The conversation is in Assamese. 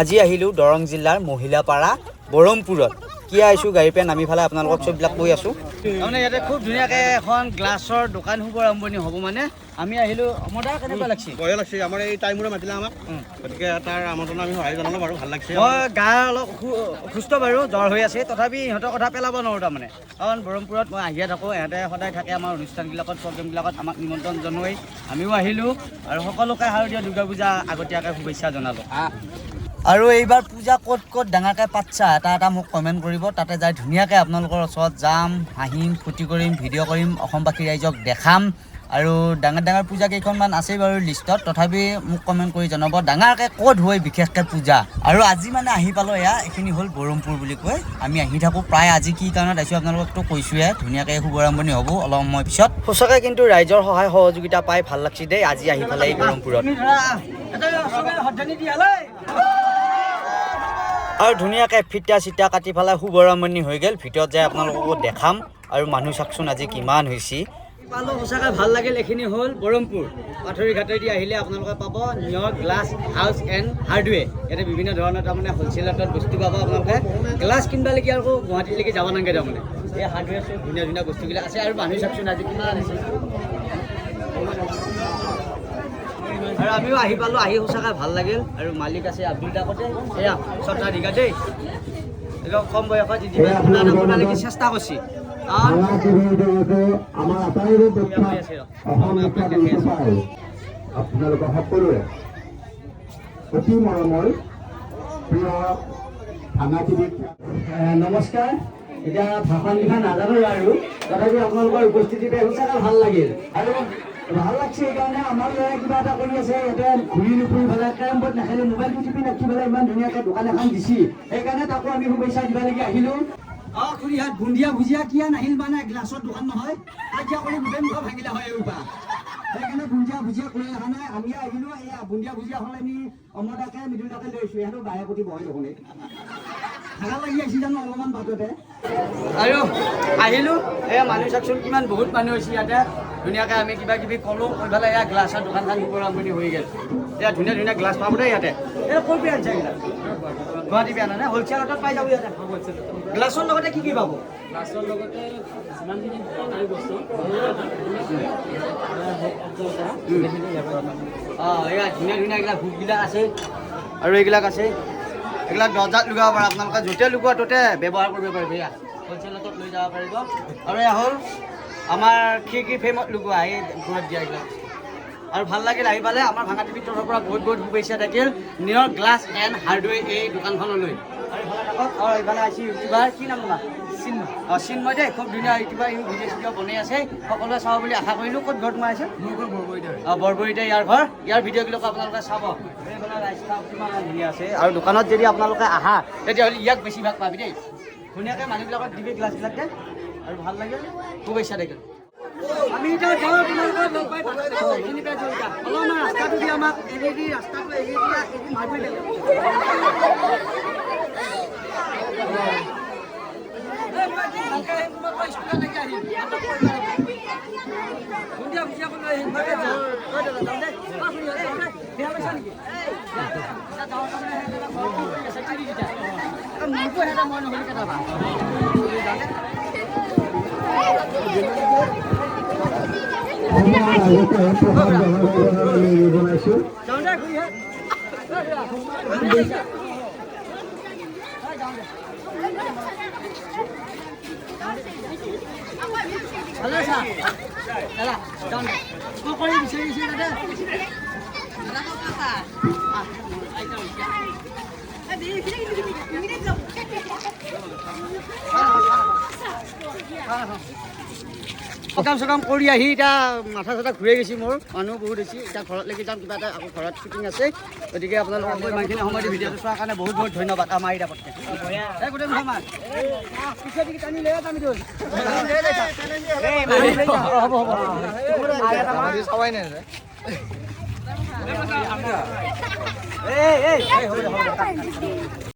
আজি আহিলোঁ দৰং জিলাৰ মহিলাপাৰা বৰমপুৰত। কি আহিছোঁ, গাড়ীৰ পৰা নামি পেলাই আপোনালোকক চববিলাক কৈ আছোঁ। তাৰমানে ইয়াতে খুব ধুনীয়াকৈ এখন গ্লাছৰ দোকান শুভাৰম্ভণি হ'ব। মানে আমি আহিলোঁ। অমৰদা, কেনেকুৱা লাগছে? বঢ়িয়া লাগছে। আমাৰ এই টাইমৰে মাতিলে আমাক, গতিকে তাৰ আমন্ত্ৰণ আমি সহায় জনালোঁ বাৰু, ভাল লাগছে। মই গা অলপ অসুস্থ বাৰু, জ্বৰ হৈ আছে, তথাপি ইহঁতৰ কথা পেলাব নোৱাৰোঁ। তাৰমানে কাৰণ বৰমপুৰত মই আহিয়ে থাকোঁ, ইহঁতে সদায় থাকে আমাৰ অনুষ্ঠানবিলাকত, প্ৰগ্ৰেমবিলাকত আমাক নিমন্ত্ৰণ জনোৱেই, আমিও আহিলোঁ। আৰু সকলোকে শাৰদীয় দুৰ্গা পূজা আগতীয়াকৈ শুভেচ্ছা জনালোঁ। আৰু এইবাৰ পূজা ক'ত ক'ত ডাঙৰকৈ পাতছা, এটা এটা মোক কমেণ্ট কৰিব। তাতে যাই ধুনীয়াকৈ আপোনালোকৰ ওচৰত যাম, হাঁহিম, ফূৰ্তি কৰিম, ভিডিঅ' কৰিম, অসমবাসী ৰাইজক দেখাম। আৰু ডাঙৰ ডাঙৰ পূজা কেইখনমান আছেই বাৰু লিষ্টত, তথাপি মোক কমেণ্ট কৰি জনাব ডাঙৰকৈ ক'ত হয় বিশেষকৈ পূজা। আৰু আজি মানে আহি পালোঁ, এয়া এইখিনি হ'ল বৰমপুৰ বুলি কয়। আমি আহি থাকোঁ প্ৰায়। আজি কি কাৰণত আহিছোঁ আপোনালোককতো কৈছোঁৱে। ধুনীয়াকৈ শুভাৰম্ভণি হ'ব অলপ সময় পিছত। সঁচাকৈ কিন্তু ৰাইজৰ সহায় সহযোগিতা পাই ভাল লাগছে দেই আজি আহি পেলাই এই বৰমপুৰত। আৰু ধুনীয়াকৈ ফিটা চিটা কাটি পেলাই শুভাৰম্ভণি হৈ গ'ল। ভিতৰত যাই আপোনালোককো দেখাম। আৰু মানুহ চাওকচোন আজি কিমান হৈছে। পালোঁ, সঁচাকৈ ভাল লাগিল। এইখিনি হ'ল বৰমপুৰ পাথৰি ঘাটেদি আহিলে আপোনালোকে পাব নিয়ৰ গ্লাছ হাউচ এণ্ড হাৰ্ডৱেৰ। ইয়াতে বিভিন্ন ধৰণৰ তাৰমানে হ'লচেলত বস্তু পাব আপোনালোকে। গ্লাছ কিনিব লাগি আৰু গুৱাহাটীলৈকে যাব নালাগে। তাৰমানে এই হাৰ্ডৱেৰ চব ধুনীয়া ধুনীয়া বস্তুবিলাক আছে। আৰু মানুহ চাওকচোন আজি কিমান আছে। আৰু আমিও আহি পালোঁ, আহি সঁচাকৈ ভাল লাগিল। আৰু মালিক আছে আব্দুল দাকতে, এয়া স্বত্বাধিকাৰ দেই। একদম কম বয়সত কিবা এটা কৰিব লাগি চেষ্টা কৰিছে। কাৰণ আমাৰ আটাইৰে প্ৰখ্যাত অসম বিখ্যাত ইউটিউবাৰ, আপোনালোকৰ সকলোৰে অতি মৰমৰ প্ৰিয় ভাঙা টিভি। নমস্কাৰ। এতিয়া ভাষণ লিখা নাজানো আৰু তথাপি আপোনালোকৰ উপস্থিতি পাই সঁচাকৈ ভাল লাগিল। আৰু ভাল লাগছে সেইকাৰণে আমাৰ ল'ৰাই কিবা এটা কৰি আছে ইয়াতে, ঘূৰি নুফুৰি পেলাই, কেৰম বৰ্ড নেখেলি, মোবাইলটো টিপি নাথকি পেলাই ইমান ধুনীয়াকৈ দোকান এখন দিছি, সেইকাৰণে তাকো আমি শুভেচ্ছা দিব লাগি আহিলোঁ। অঁ খুৰীহাত বুন্দিয়া ভুজিয়া কিয় নাহিল? মানে গ্লাছৰ দোকান নহয়, কাজিয়া কৰি গোটেই মুখ ভাঙিলে হয় এইসোপা। সেইকাৰণে বুন্দিয়া ভুজিয়া কৰি অহা নাই। আমি আহিলোঁ, এয়া বুন্দিয়া ভুজিয়া হ'লে আমি অমৰদাকে মৃদুলদাকে লৈ আহিছোঁ। ইহঁতো বাহে প্ৰতি বহে দেখোন, ভাগা লাগি আহিছে জানো অলপমান বাটতে। আৰু আহিলোঁ, এয়া মানুহ চাওকচোন কিমান বহুত মানুহ হৈছে ইয়াতে। ধুনীয়াকৈ আমি কিবা কিবি ক'লোঁ, কৈ পেলাই এয়া গ্লাছৰ দোকানখন শুভাৰম্ভণি হৈ গ'ল। এয়া ধুনীয়া ধুনীয়া গ্লাছ পাব দেই ইয়াতে। এই ক'ৰ পৰা আনিছে এইবিলাক? গুৱাহাটী পৰা আনা নে? হ'লচেলতে পাই যাব ইয়াতে। গ্লাছৰ লগতে কি কি পাব? গ্লাছৰ লগতে যিমানখিনি দৰকাৰী বস্তু পৰা, গোটেইখিনি ইয়াৰ পৰা পাব। অঁ, এয়া ধুনীয়া ধুনীয়া এইবিলাক হুকবিলাক আছে আৰু এইবিলাক আছে। এইবিলাক দৰ্জাত লগাব পাৰে আপোনালোকে, য'তে লগোৱা ত'তে ব্যৱহাৰ কৰিব পাৰিব। এয়া হ'লচেলত লৈ যাব পাৰিব। আৰু এয়া হ'ল আমাৰ খিৰিকী ফ্ৰেমত লগোৱা, এই ঘৰত দিয়া এইবিলাক। আৰু ভাল লাগিল আহি পালে। আমাৰ ভাঙা টিভিৰ তৰফৰ পৰা বহুত বহুত শুভেচ্ছা থাকিল নিয়ৰ গ্লাছ এণ্ড হাৰ্ডৱেৰ এই দোকানখনলৈ। আৰু ইফালে থাকক। আৰু ইফালে আহিছে ইউটিউবাৰ, কি নাম তোমাৰ? চিন্ময়। অঁ, চিন্ময় দেই, খুব ধুনীয়া ইউটিউবাৰ, ই ভিডিঅ' চিডিঅ' বনাই আছে, সকলোৱে চাব বুলি আশা কৰিলোঁ। ক'ত ঘৰ তোমাৰ আছে? মোৰ ঘৰ বৰবৰীতে। অঁ, বৰবৰীতে ইয়াৰ ঘৰ। ইয়াৰ ভিডিঅ'বিলাকো আপোনালোকে চাব। এইফালে ৰাস্তা কিমান ধুনীয়া আছে। আৰু দোকানত যদি আপোনালোকে আহা, তেতিয়াহ'লে ইয়াক বেছিভাগ পাবি দেই। ধুনীয়াকৈ মানুহবিলাকক দিবি গ্লাছবিলাক দে। আৰু ভাল লাগিল, শুভেচ্ছা থাকিল। আমি এতিয়া যাওঁ, তোমালোকৰ লগ পাই ভাল লাগিল। এইখিনি পাই যাওঁ এতিয়া। অলপমান ৰাস্তাটো দি আমাক এৰি দি, ৰাস্তাটো এৰি দিয়া, এৰি মাৰিবই লাগে। এই, মই এদিন ভালকে আহিম, তোমালোকৰ স্কুললৈকে আহিম। সন্ধিয়া ভুজিয়া লৈ আহিম। মই এতিয়া যাওঁ। ঐ দাদা, যাওঁ দেই। অ, খুৰী, যাওঁ দেই। বেয়া পাইছা নেকি? এতিয়া যাওঁ, তাৰমানে সেইকেইটা ঘৰত কি কৰি আছে, তিৰিকেইটা। এই মোৰতো সেটা মই নহ'লে কেইটা যাওঁ দে। সময়ৰ আগতে প্ৰসাদ গ্ৰহণ কৰিবৰ কাৰণে আমি অনুৰোধ জনাইছোঁ। যাওঁ দে খুৰী হে। ঐ খুৰা, ঐ, যাওঁ দে। ভালে আছা দাদা? যাওঁ দে। পকৰি বিচাৰিছে দাদা। সকাম চকাম কৰি আহি এতিয়া মাথা চাথা ঘূৰাই গৈছে মোৰ। মানুহ বহুত হৈছে। এতিয়া ঘৰত লাগি যাম, কিবা এটা আকৌ ঘৰত শ্বুটিং আছে। গতিকে আপোনালোকক ইমানখিনি সময় দি ভিডিঅ'টো চোৱাৰ কাৰণে বহুত বহুত ধন্যবাদ। আমাৰ এতিয়া পটকে এই গোটেই মুখা মাৰ পিছে টানি লৈ যাম এইটো। হ'ব হ'ব। এই এই এই, হ'ব দে, হ'ব দে।